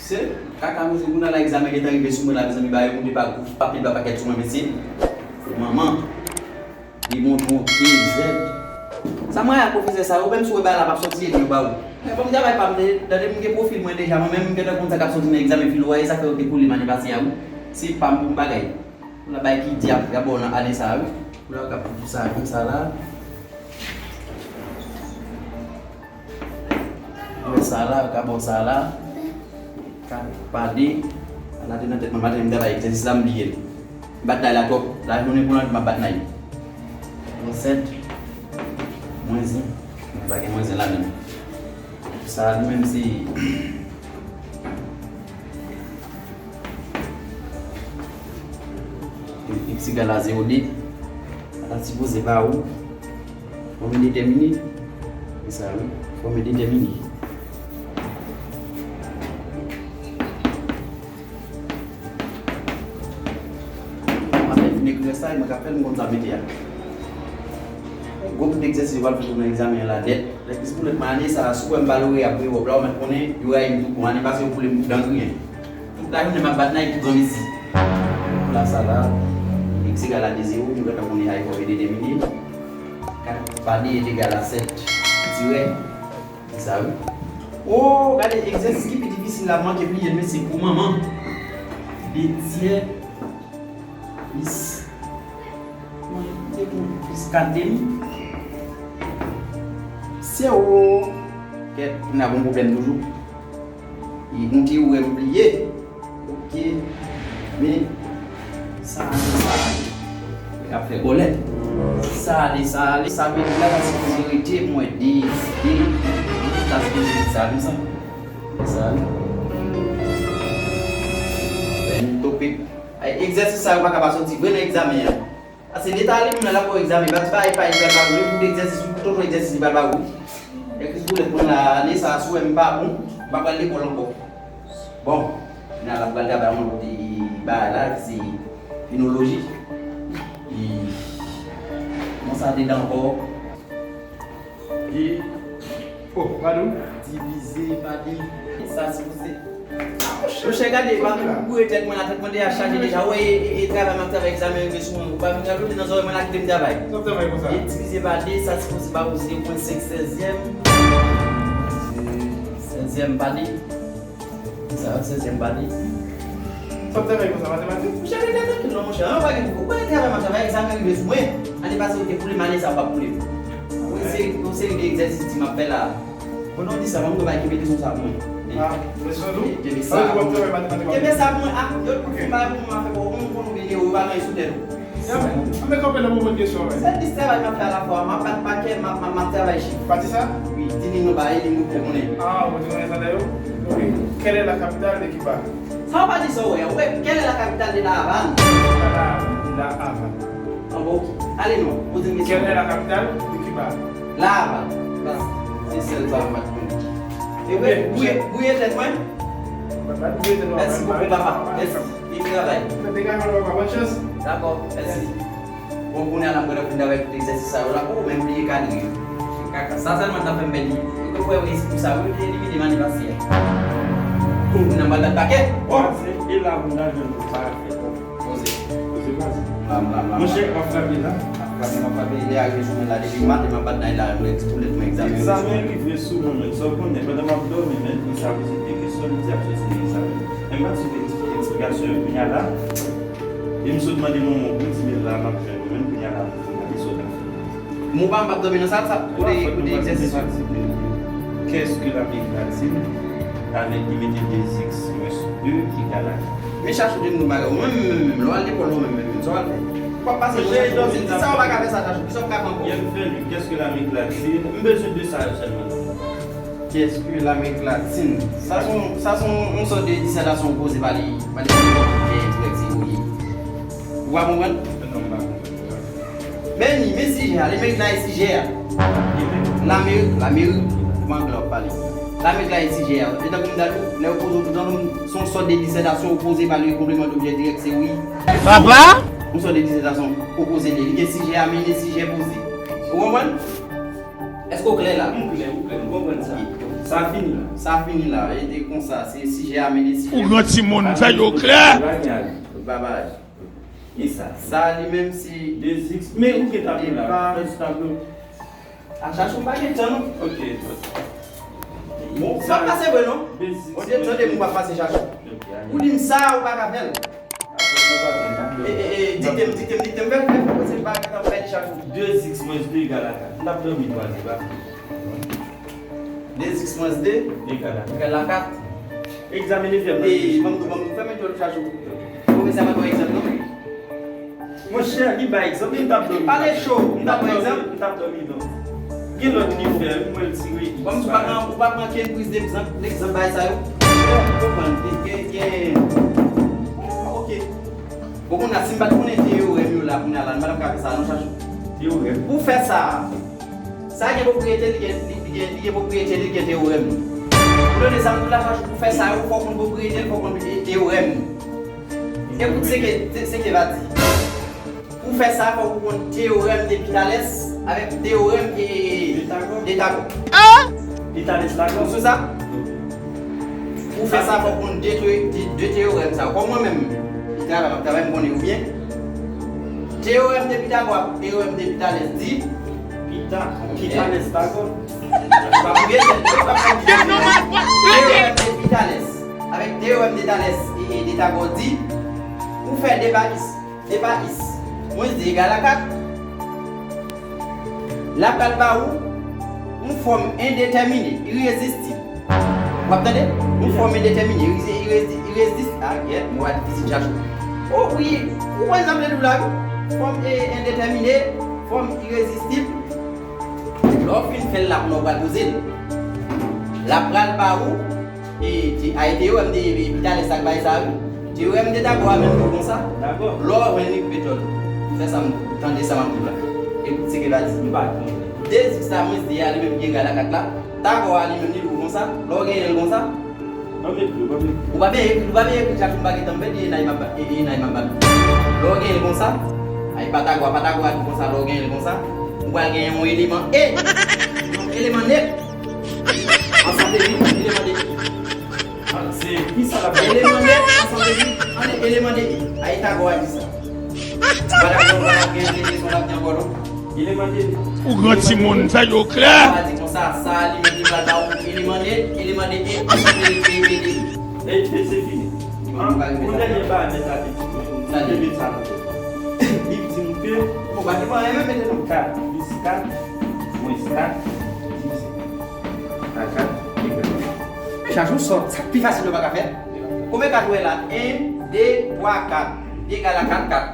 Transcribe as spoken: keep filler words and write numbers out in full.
Se kaka, mesye, kounye a la egzamen gentan rive sou mwen la, mezanmi, ba yo moute pa gouf, pa pil, pa pakèt sou mwen, mesye. Manman, li monte yon kezèt. Sa mwen a pwofesè sa, ou menm si w wè bagay la p ap sòti, ede yo ba ou. Men bon, m travay pa m, tande m gen pwofil mwen deja, mwen menm m gentan konn sa k ap sòti nan egzamen filo a, e sa fè yo te koule m ane pase a, wi. Se pa m pou m bagay. Ou la bay ki dyab, gabo nan ane sa a, wi. Ou la ka pou sa, konsa la. Bon, sa la, ka bon sa la. Kat pa de. Sa la te nan tèt mwen maten, m te bay egzèsis la, m bliye l. M bat nay la twòp. Lajounen pou lannwit, m ap bat nay. Bon, sèt. Mwen zen. M pa gen mwen zen la menm. Sa li menm se X egal a zewo de. Sa ta sipoze ba ou fòm endetèmine. Se sa, wi. Fòm endetèmine. Mwen ap fini ekri sa, e mwen k ap fè l, m konn sa mete a. Gwo bout egzèsis yo pral fè tou nan egzamen an la nèt. Lè Kris pou lèt mwen ane sa a, si w wè m pa loreya pou Ewòp la, ou mèt konnen yo rayi m tou bon. Ane pase yo boule m dan griyen. Tout lajounen m ap bat nan ekip granmesi. Pou la sa la, x egal a de zewo, nou gentan konnen a e fòm endetèmine. Kat pa de est egal a sèt. Tirè. Se sa wi. Oh, gade egzèsis ki pi difisil la, m manke bliye l, mesye, pou manman. De tyè plis, mwen te pou plis kat demi. Se o. Kèt, n ap yon pwoblèm toujou. E, nou te wè m bliye. Ok. Men, sa, sa, y ap fè kòlè. Sa ale, sa ale, sa vle di la, sa sipoze rete, mwen, de, de, sa sipoze rete sa, konsa. Sa ale. Ben, tope. Ay, egzèsis sa yo pa ka pa sòti vre nan egzamen an. Paske leta ale moun nan la pou egzamen, pa ti pa, pa egzamen, pa pou egzèsis, pou tonton egzèsis li pa ba ou. Ekri pou lèt mwen la, ane sa a, si w wè m pa bon, m pa pral lekòl ankò. Bon, kounye a la pral travay yon lòt bagay la, ki se finoloji. E, bon, sa dedan ankò. E, oh, padon. Divize pa de. Sa sipoze. Monchè, gade, pa vin boure tèt mwen la, tèt mwen deja chaje deja. Ou wè, e, e, e travay m ap travay, egzamen rive sou mwen. Ou pa vin radote nan zòrèy mwen la, kite m travay. Sa w travay konsa? E divize pa de, sa sipoze ba ou zewo pwen senk sèzyèm. Sèzyèm pa de. Sa, sèzyèm pa de. Sa w travay konsa, matematik? Monchè, rete trankil non, monchè. An, pa gen, ou pa gen travay, m ap travay, egzamen rive sou mwen. Ane pase, ou te boule m, ane sa, ou p ap boule m. Yon seri, yon seri de egzèsis di m ap fè la. Bon, non, di sa, ban m travay, kenbe leson sa pou mwen. Ah, leson tou? Kenbe sa. Kenbe sa pou mwen, ah, yo, pou mwen, pou mwen, fè bon, ou konn ou byen, ou pa gen sou tèt ou. An men kanpe nan moman kesyon, men. Se dis travay m ap fè alafwa, m ap bat pakè, m ap, m ap, m ap travay chif. Pati sa? Wi, di li nou ba, e li nou fè konnen. Ah, ou di konnen sa dèyè ou? Ok. Quelle est la capitale de Cuba? Sa w pa di sa w wè, ou wè, quelle est la capitale de La Havane? La, La Havane. An bon, ok. Ale non, poze m kesyon. Quelle est la capitale de Cuba? La Havane. Baz, se sèl sa m pa t konnen. E wè, bouye, bouye tèt mwen. Mèsi bokou, papa. Mèsi. Byen travay. Dakò, mèsi. Bon, kounye a la, m gentan fin travay tout egzèsis sa yo la. Oh, men m bliye kadre yo. Kaka, sa sèlman t ap fè m pèdi. Ou te kwè w resi pou sa, wi, ou te elimine m ane pase a. Oh, kounye a m pral bat pakè. Oh! Pase, e la pou n al jwenn pou sa. Poze. Poze baz. Monchè, w ap frape la. Frape, m ap frape, lè a rive sou mwen la, depi maten m ap bat nan la, mwen ti boulèt mwen egzamen. Egzamen rive sou mwen, men sa w konnen, pandan m ap dòmi, men, li sa poze de kesyon, li di ap soti nan egzamen. Men m pa t swiv eksplikasyon yo, kounye a la, e m sot mande manman pou di, men la, m ap jwenn ou menm, kounye a la, pou m gade sa w t ap fè. Mou pa m p ap dòmi nan sal sa, kote, kote egzèsis yo. Qu'est-ce que l'Amérique latine avec li mete de x moins de egal a. Men chache ou te nou bagay, ou menm, menm, menm, lè w al lekòl, ou menm, menm, menm, sa w al fè? Ou p ap pase yon chans pou poze. Di sa, ou pa ka fè sa, Tachou. Kisa w ka fè ankò? Yè m fè li, qu'est-ce que l'Amérique latine? M bezwen de sa yo sèlman. Qu'est-ce que l'Amérique latine? Sa se yon, sa se yon, yon sòt de disètasyon poze pa li, pa li, dirèk, se ou ye. Ou pa konprann? Non, m pa konprann. Men li, men sijè a, Lamerik la e sijè a. Lamerik, Lamerik, pou anglè w ap pale. Lamerik la e sijè a. E tankou m ta di w, lè yo poze w tout tan, se yon sòt de disètasyon ou poze pa li, konpleman dobjè dirèk, se wi. Papa? Yon sòt de disètasyon ou poze li. Li gen sijè a, men li gen sijè poze. Ou konprann? Èske w klè la? M klè, m klè, m konprann sa. Sa fini la. Sa fini la. E te konsa. Se sijè a, men de sijè. Ou gran timoun, sa yo klè. Babay. Kisa? Sa li menm se de ziks. Men ou gen tablo la. Fè ti tablo. A chache ou pa gen tan non. Ok. Bon, sa pase vre non. Ou gen tan de moun pa pase chache. Ou di m sa, ou pa ka fè l. E, e, e, dikte m, dikte m, dikte m, fè, fè, fè, fè, fè, fè, fè, fè, chache. De ziks mwens de egal a kat. M t ap dòmi twa zè pa. De ziks mwens de egal a kat. Egzame nezyèm nan. E, ban m tou, ban m tou, fè men jòl chache. Pwofesè a pa ba w egzanp non. Monchè, li bay egzanp, li t ap dòmi. Pale cho, li t ap ba w egzanp. Li t ap dòmi non. Gen lòt li fè, wi, mwen l tire. Kòm si w pa pran, ou pa pran kenn priz de egzanp, egzanp bay sa yo. Ou konprann, gen, gen, gen. Ok. Bon, kounye a, si m pa t konnen teyorèm yo la, kounye a la, m pa t ap ka fè sa non, chache. Teyorèm. Pou fè sa, sa gen pwopriyete, li gen, li, li gen, li gen pwopriyete, li gen teyorèm. Pou donde sa m di w la, chache pou fè sa yo, fò w konn pwopriyete, fò w konn teyorèm. Écoute ce que, ce que va dire. Pou fè sa, fòk ou konn teyorèm de Pitalès avèk teyorèm de, de Tagò. Pitalès Tagò. Sou sa? Pou fè sa, fòk ou konn de, de, de teyorèm sa. Kòm mwen menm, m travay, m ap travay, m konnen yo byen. Teyorèm de Pitagò ak teyorèm de Pitalès di. Pita, Pitalès Tagò. Ou pa bliye tèt, ou pa bliye tèt. Teyorèm de Pitalès avèk teyorèm de Talès e, e de Tagò di, pou fè de pa x, de pa x mwens de egal a kat, l ap pral ba ou yon fòm endetèmine, irezistib. W ap tande? Yon fòm endetèmine, irezi-, irezi-, irezis-, a, gèt, mo a difisil chache. O wi, ou wè sa m vle di w la, wi. Fòm, e, endetèmine, fòm irezistib. Lè w fin fè l la, kounye a w pral poze l. L ap pral ba ou, e, te, ay, teyorèm de, de Pitalès ak bay sa, wi. Teyorèm de Tagò a menm tou konsa. Lè w jwenn li, koupe dyòl. Fè sa m, tande sa m ap di w la. Écoute ce que va dire. M pa konn. De ziks la mwens de a li menm ki egal a kat la. Tagò a li menm li tou konsa. Lè w genyen l konsa. Ban m ekri, ban m ekri. Ou pa bezwen ekri, ou pa bezwen ekri, chache m pa gentan pèdi, e n a m ap bat, e, e n a m ap bat. Lè w genyen l konsa, ay Patagwa, Patagwa di konsa, lè w genyen l konsa, ou pral genyen yon eleman E, yon eleman nèt, ansanm de li, eleman de E. Ah, se ki sa l ap bay? Eleman nèt, ansanm de li, an eleman de E. Ay Tagwa di sa. Ou pa dakò, ou pa dakò, gen, gen, gen, gen, gen, gen, gen, gen, gen, Eleman de. Ou gran timoun, sa yo klè. Sa di konsa, sa li menm li pral ba ou eleman de, eleman de E, ansanm de E, E, E. E, e, se fini. Li pa rive sa. Yon dènye bagay, mèt la te di mwen, sa li met sa nan tèt. Li di m ke, bon, pa gen mwayen menm mete non. Kat plis kat, mwens kat, divize pa kat, egal. Men chache yon sòt, sa k pi fasil yo pa ka fè. Konbyen kat ou wè la? En, de, twa, kat. Egal a kat, kat.